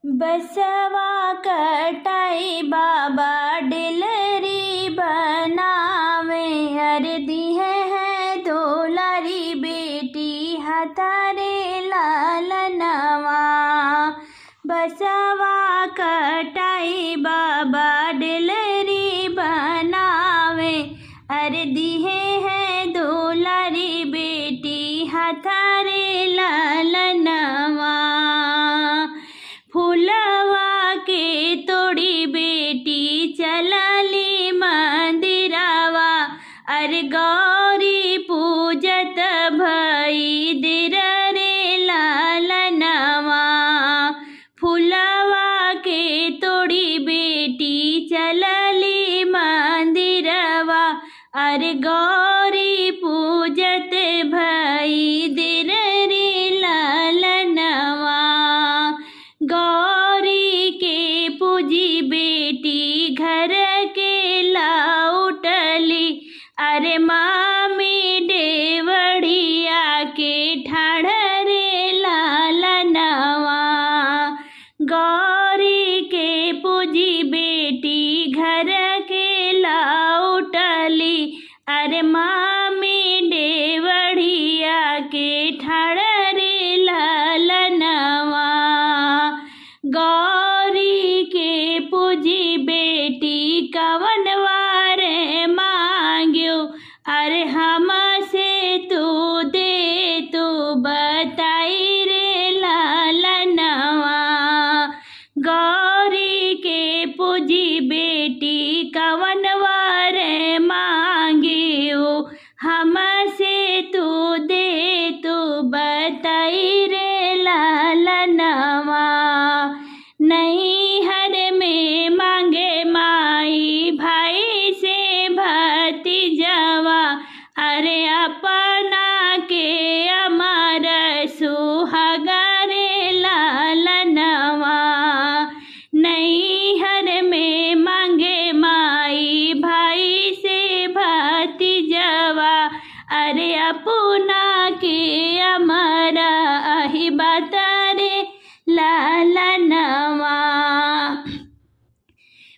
बसवा कटाई बाबा डिलरी बनावे, अरे दिहे है दुलारी बेटी हथारे लालनवा। बसवा कटाई बाबा डिलरी बनावे, अरे दिहे है दुलारी बेटी हथारे लालनवा। फूलवा के तोड़ी बेटी चलली मंदिरावा, अरे गौरी पूजत भई दिर रे लालनवा। फूलवा के तोड़ी बेटी चलली मंदिरवा, अरे गौरी पूजत भई दिर रे लालनवा। गौरी के पूजी बेटी घर के लौटली, अरे मामी देवड़िया के ठाढ़ रे लालनवा। गौरी के पूजी बेटी घर के लौटली, अरे मामी देवड़िया के ठाढ़ रे लालनवा। गौरी के पूजी बेटी कवन वारे मांग्यो, अरे हमसे तू दे तू बताई रे लालनवा। गौरी के पूजी बेटी कवन वारे मांग्यो, हमसे तू दे तू बताई रे लालनवा। नैहर में मांगे माई भाई से भतीजवा, अरे अपना के अमर सुहागा रे लालनवा। नैहर में मांगे माई भाई से भतीजवा, अरे अपना के अमर अहि बता रे लालनवा।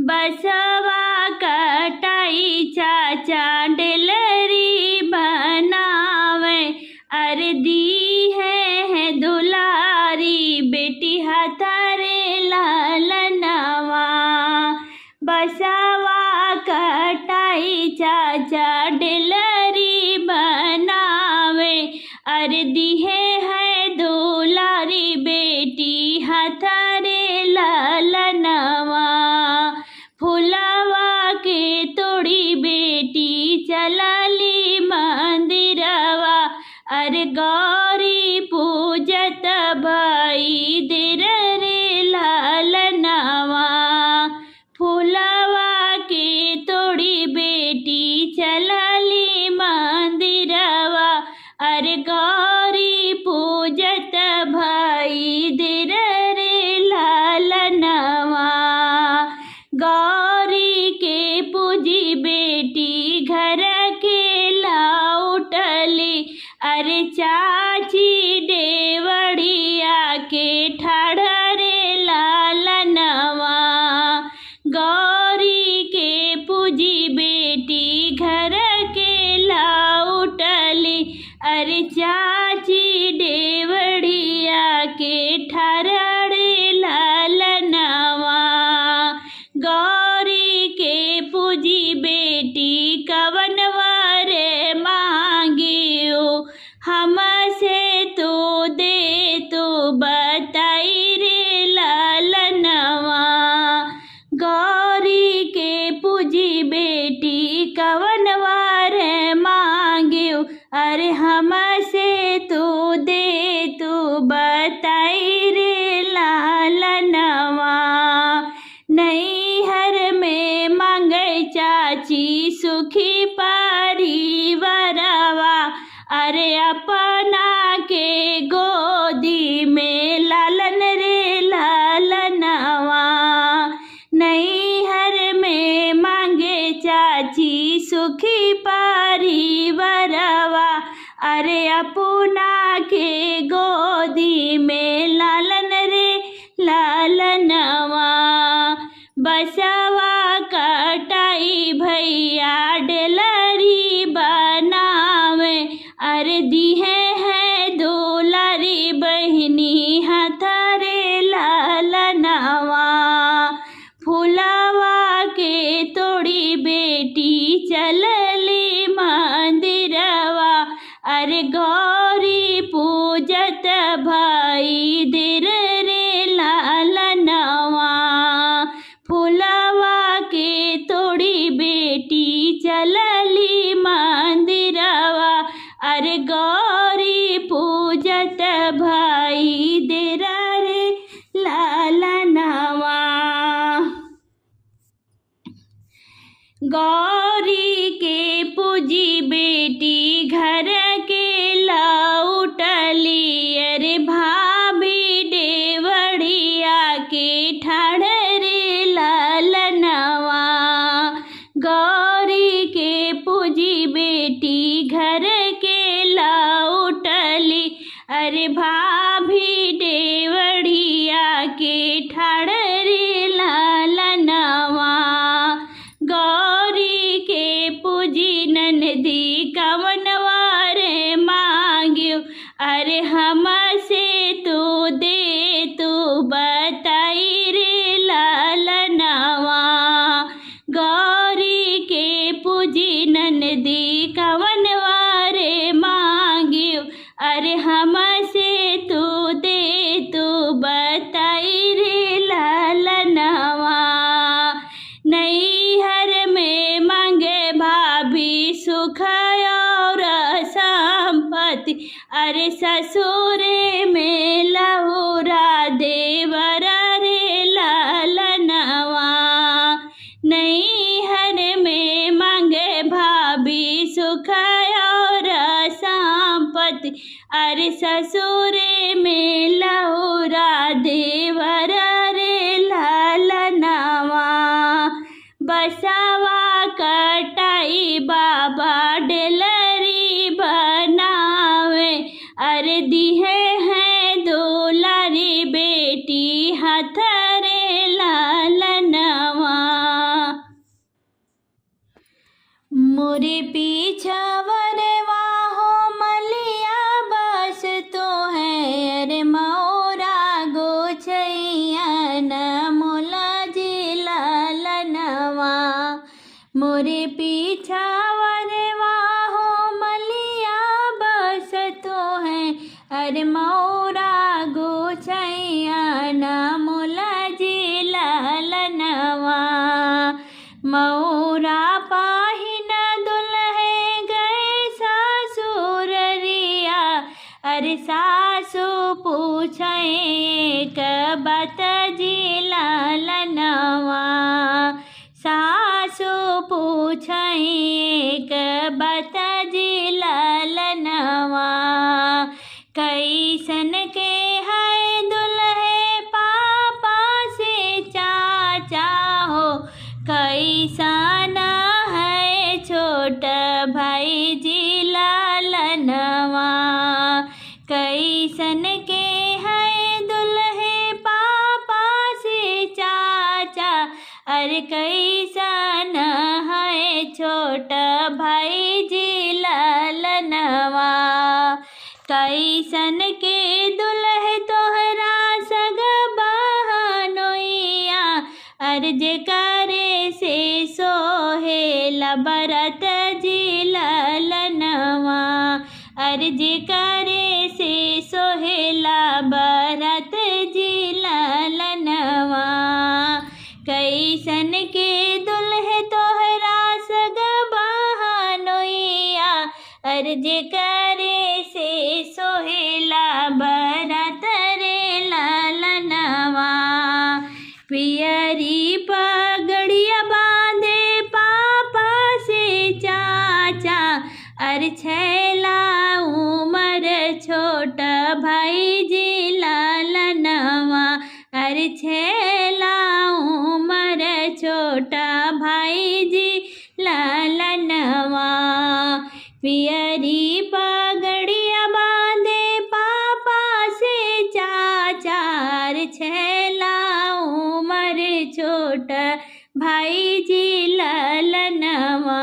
बसवा कटाई चाचा डिलरी बनावे, अरे दी है दुलारी बेटी हथारे लालनवा। बसवा कटाई चाचा डिलरी बनावे, अरे दिहे है दुलारी बेटी हथारे लालनवा। फुलवा के तोड़ी बेटी चलली मंदिरवा, अरे गौरी पूजत भई दिर रे लालनवा। फुलवा के तोड़ी बेटी चलली मंदिरवा, अरे गौरी पूजत भई दिर रे लालनवा। गौरी के पूजी बेटी घर के लौटली, अरे चाची देवड़िया के ठाढ़ रे लालनवा। गौरी के पूजी बेटी घर के लौटली, अरे चाची देवड़िया के ठाढ़ रे लालनवा। गौरी के पूजी बेटी कवन वारे मांगियो, हमसे तू दे तू बताई रे लालनवा। गौरी के पूजी बेटी कवन वारे मांगियो, अरे हमसे तू दे तू बताई रे लालनवा। नैहर में मांगे चाची सुखी परिवारवा, अरे अपना के गोदी में लालन रे लालनवा। नैहर में मांगे चाची सुखी परिवारवा, अरे अपना के गोदी में लालन रे लालन। बहिनी हाथ रे लालनवा। फुलवा के तोड़ी बेटी चलली मंदिरवा, अरे गौरी पूजत भाई देर रे लालनवा। फुलवा के तोड़ी बेटी चलली मंदिरवा, अरे गौरी पूजत भाई देर रे लालनवा। गौरी के पूजी बेटी घर के लौटली, अरे भाभी देवड़िया के ठाढ़ रे लालनवा। गौरी के पूजी बेटी घर के लौटली, अरे भाभी देवड़िया के ठाढ़ रे लालनवा। गौरी के पूजी ननदी कवन रे मांग्यो, अरे हमसे तू दे तू बताई रे लालनवा। गौरी के पूजी ननदी कवन रे मांग्यो, अरे हमसे तू दे तू बताई रे लालनवा। नैहर में मांगे भाभी सुख और संपत्ति, अरे ससुरे में लहुरा देवर रे लालनवा। नैहर में मांगे भाभी सुख और संपत्ति, अरे ससुरे में लहुरा देवर रे लालनवा। बसवा कटाई बाबा डेलरी बनावे, अरे दिहे हैं दुलारी बेटी हाथ रे लालनवा। मोरे पीछावरवा हो मलिया बस तो है, अरे मोरा गोछैया न मोला जी लालनवा। मोरे पीछावरवा हो मलिया बस तो है, अरे मोरा गोछैया न मोला जी लालनवा। मौरा पाहिन दुल्हे गए ससुररिया, अरे सासू पूछे एक बात जी लालनवा। सासू पूछे एक बात जी लालनवा। कैसन के है दुल्हे पापा से चाचा हो, कैसन है छोट भाई जी लालनवा। कैसन के है दुल्हे पापा से चाचा, अरे कैसन है छोट भाई जी लालनवा। कैसन के दुल्हे तोहरा सग बहनोइया, अर्ज करे से सोहेला बरत जी लालनवा। अर्ज करे से सोहेला बरत जी लालनवा। कैसन के दुल्हे तोहरा सग बहनोइया, अर्ज करे से सोहेला बरत रे लालनवा। पियरी पगड़िया बांधे पापा से चाचा, अरे छैला उमर छोट भाई जी लालनवा। अरे छैला उमर छोटा भाई जी लालनवा। पियरी पगड़िया बांधे पापा से चाचा, अरे छैला उमर छोट भाई जी लालनवा।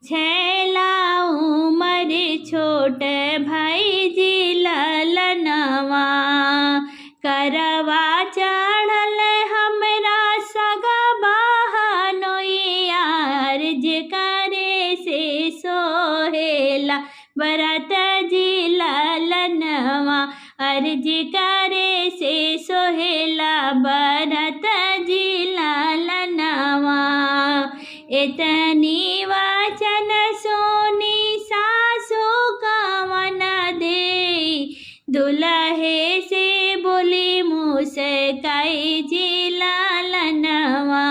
छैला उमर छोट भाई जी लालनवा। अर्ज करे से सोहेला बरत जी लालनवा। इतनी वचन सोनी सासू कवन दे, दुल्हे से बोली मुस्काई जी लालनवा।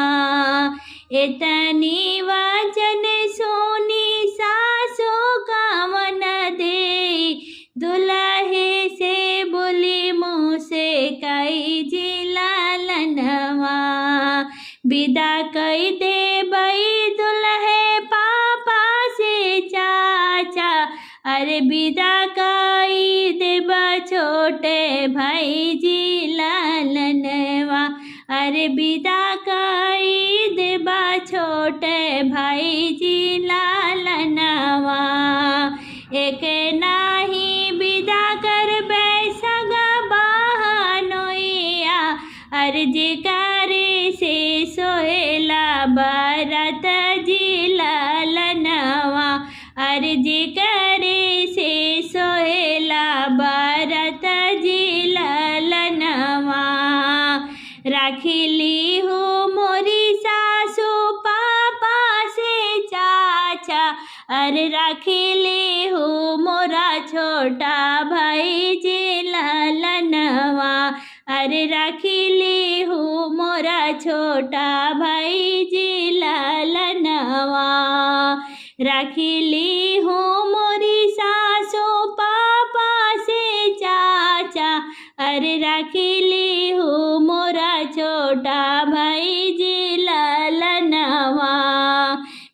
इतनी वचन सोनी सासू कवन दे, दुल्हे से बोली मुस्काई जी लालनवा। विदा कई दे बई दुल्हे पापा से चाचा, अरे विदा कई देब छोटे भाई जी लालनवा। अरे विदा कई देब छोटे भाई जी लालनवा। एक नाही विदा करबै सगा बहनोइया, अर्ज करे से सोहेला बरत जी लालनवा। अर्ज करे से सोहेला बरत जी लालनवा। राखिली हो मोरी सासू पापा से चाचा, अरे राखिली हो मोरा छोटा भाई जी लालनवा। अरे राखिली हो मोरा छोटा भाई जी लालनवा। राखिली हो मोरी सासू पापा से चाचा, अरे राखिली हो मोरा छोटा भाई जी लालनवा।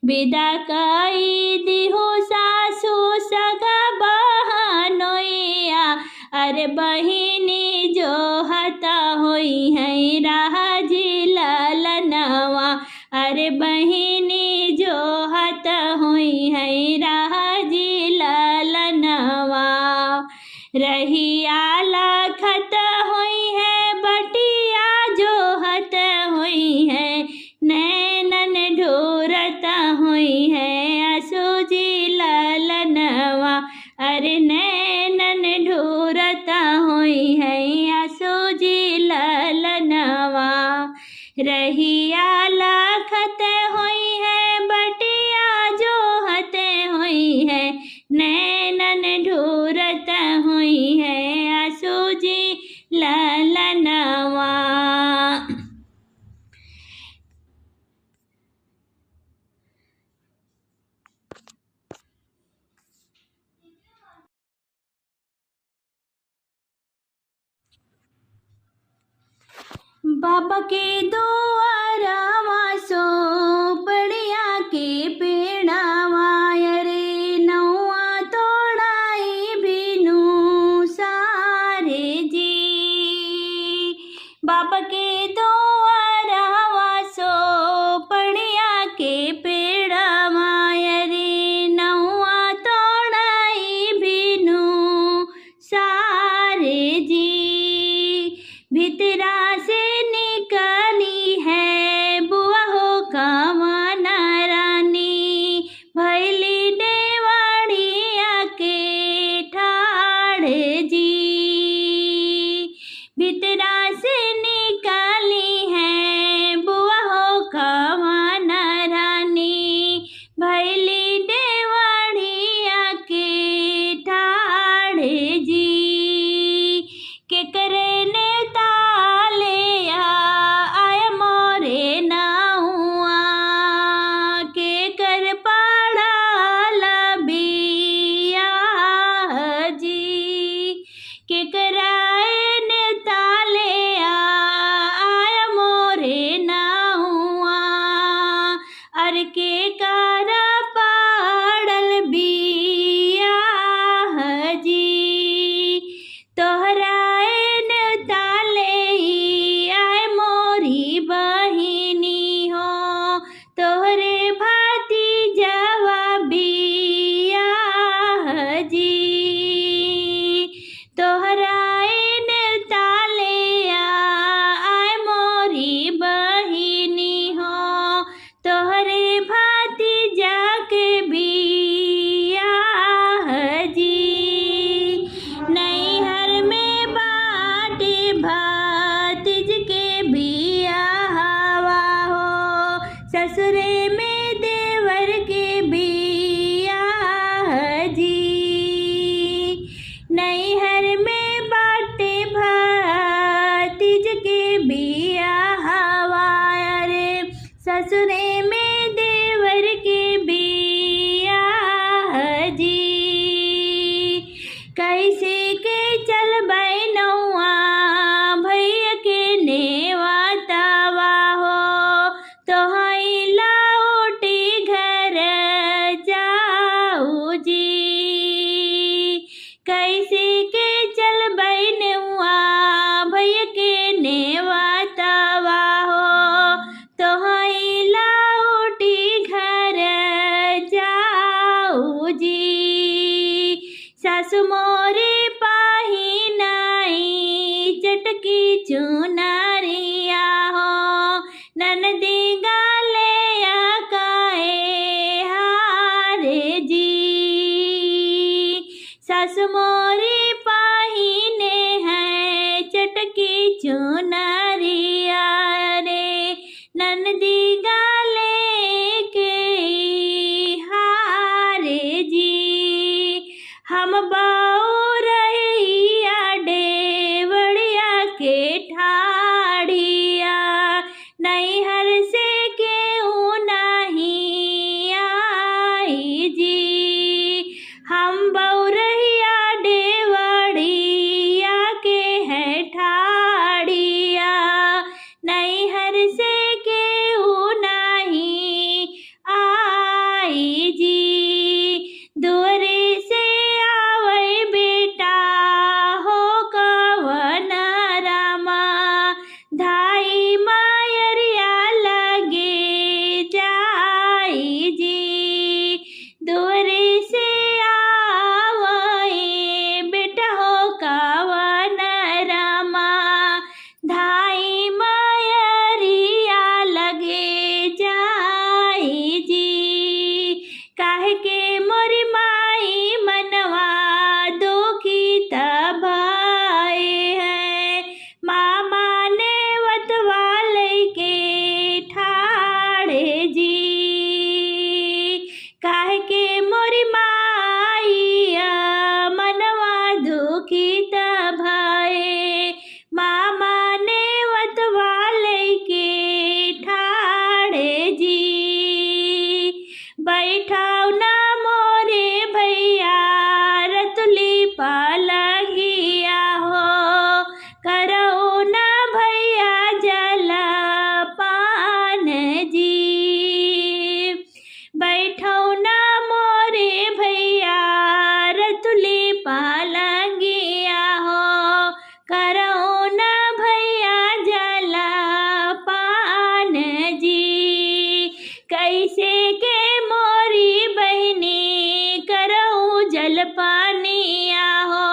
विदा कई दिहो सासू सगा बहनोइया, अरे बहिनी जो हता होई है राह जी लालनवा। अरे बहिनी जो हता होई है राह जी लालनवा। रहिया लखत होई है बटिया जो हत होई है, नैनन ढोरत होई है आसू जी लालनवा। अरे नैनन ढोरत होई है आसू जी लालनवा। रहिया लखत होई है बटिया जो हत होई है, नैनन ढोरत होई है आसू जी लालनवा। बाबा के दुआरवा सो पड़िया के पेड़ावा, अरे नौआ तोड़ाई बिनु सारे जी। बाबा के दुआरवा सो पड़िया के पेड़ावा, अरे नौआ तोड़ाई बिनु सारे जी। भितरा से निकली है बुआ हो कामना रानी, भैली देवाड़िया के ठाड़ जी। भितरा से निकली है बुआ हो कामना रानी, भैली देवाड़िया के ठाड़ जी। के करे के कारा पाड़ल बिया जी। तोहराए ने चुनरिया हो, ननदी गाले काए हारे जी। सास मोरी पाहिने है चटकी चुनरिया रे, ननदी गाले के हारे जी। हम बौरहिया देवड़िया के ठाड़िया, नैहर से केहू नहीं आई जी। हम बौरहिया देवड़िया के है ठाड़िया, नैहर से केहू नहीं आई जी। दुअरे से आवै बेटा हो कवन रामा, धाई मायरिया लगे जाई जी। दुअरे से आवै बेटा हो कवन रामा, धाई मायरिया लगे जाई जी। काहे के मोरी माई मनवा दुखी तबाए है, मामा ने वतवा लैके ठाड़े जी। काहे के मोरी माई मनवा दुखी तभाए, मामा ने वतवा लैके ठाड़े जी। बैठाओ ना मोरे भैया रतुली पालंगिया हो, करो ना भैया जल पान जी। बैठो ना मोरे भैया रतुली पालंगिया हो, करो ना भैया जल पान जी। कैसे के मोरी बहिनी करऊ जल पानिया हो,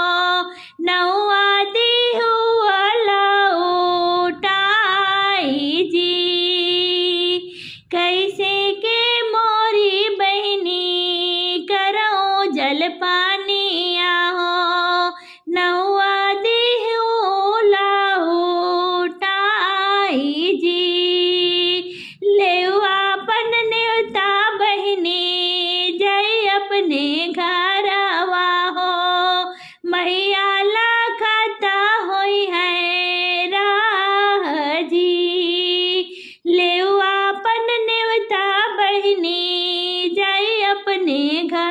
नौआ दिहुआ लौटाई जी। कैसे के मोरी बहिनी करऊ जल पानिया हो, नौआ दिहु लौटाई जी। लेवा अपन नेवता बहिनी जय अपने घरवा हो, मैया लाखता होई है राह जी। लेवा अपन नेवता बहिनी जय अपने घर